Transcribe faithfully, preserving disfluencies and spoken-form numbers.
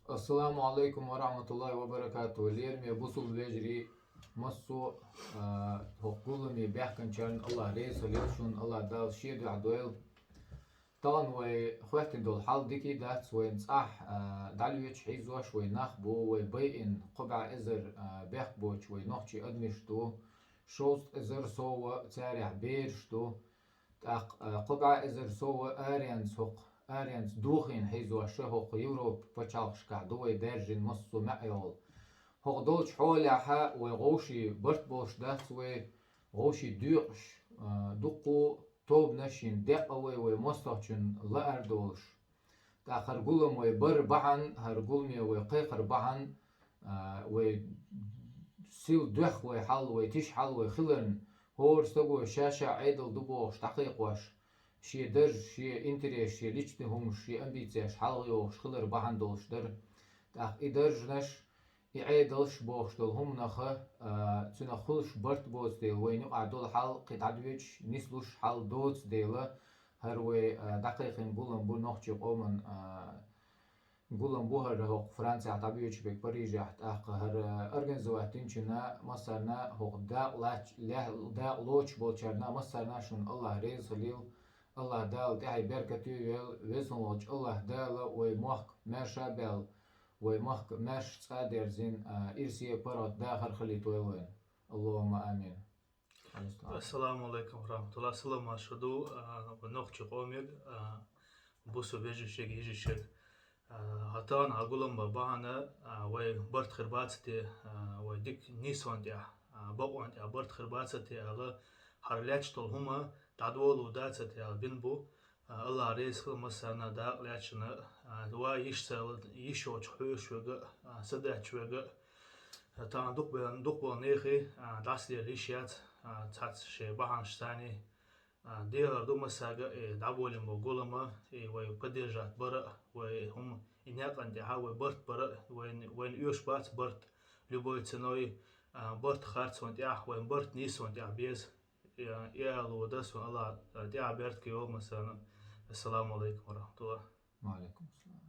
Ассаламу Ӏалайкум ва рахьматуллахӀи ва баракатухӀ. Лераме бусулба вежарий, массо а, хӀокху гуламе баьхкинчарна Аллах реза хилийла шуна, Аллах Дала Шен дуьхьа дойла. Тахана вай хӀоьттина долу хьал дика дац, вайна цӀахь а, дӀалоьцуш хьийзош вай нах бу, вай байина кхо бӀе эзар а, бехк боцуш вай нохчий адамаш ду, шовзткъа эзар сов а царех бераш ду. ТӀаккха а, кхо бӀе эзар сов а аренца хӀокху, аренца дохийна хьийзош а хӀокху Европа пачхьалкхашкахь ду вай даьржина массо а маьӀӀехула. ХӀокху долчу хьолехь а вай вовшийн барт болуш дац вай, вовшийн доькъуш а, дуккха а тобанаш йина декъа вай, вай мостагӀчунна лаар долуш. ТӀаккха хӀара гулам вай бар бахьана, хӀара гуламе вай кхайкхар бахьана, а, вай сил доьху вай хьал, вай тиша хьал вай хиларна, хӀора стага ша-ша Ӏедал ду бохуш дӀакхайкхош, шен дарж, шен интерес, шен личный хӀумаш, шен амбицеш хьалха йохуш хилар бахьана долуш дара. ТӀаккха и даржанаш, и Ӏедалш бохуш долу хӀуманах а, цуьнах хуьлуш барт боцу дела, вайна юкъахь долу хьал кхин дӀадоьдуш, нислуш хьал доцу дела, хӀара вай а, дӀакхайкхина гулам бу нохчийн къоман а, гулам бу хӀара хӀокху Францехь дӀабоьдуш берг Парижехь, тӀаккха хӀара организовать динчунна массарна, хӀокху дакъа лач-, ле-, дакъа лоцуш болчарна массарна шуна Аллах реза хилийла, Аллах Дала тӀаьхье беркате а йойла, везан волчу Аллах Дала вай мохк маьрша а баьлла, вай махка маьрша цӀа а дерзина, а, ирсе а паргӀат дахар хилийтойла вайна. Аллахумма амин. Ассаламу алайкум ва рахматуллах. Салам шу ду, а, вай нохчийн къомега, а, бусу вежаршега, йижаршега. А, хӀатан а гулам бан бахьана, а, вай барт хир бац те, а, вай дика нийсонан тӀехь, а, бакъонан тӀехь барт хир бац те аьлла, хӀара лаьтташ долу хӀума дӀадоло дац те аьлла бина бу. А, Аллах реза хила массарна дакъа лаьтташна, а, ва йиш ца, йиш йоцуш хьоьжуш верг а, а, садаьтташ верг а. А, тахана дукха бен-, дукха болу нехан, а, дӀасалела йиш яц, а, цхьацца шайн бахьанаш санний. А, дехар ду массаьрга а, и дӀаболийна болу гулам а, и вай поддержать бар а, вай хӀума, и некъан тӀехь а вай барт бар а, вайна, вайна оьшуш бац барт, любой ценой, а, барт харцонан тӀехь, вайн барт нийсонан тӀехь беза. И, и ала вада сан Аллах тӀехь беркате йойла массарна. Ассаламу алайкум ва рахматуллах. Ва алайкум ассалам.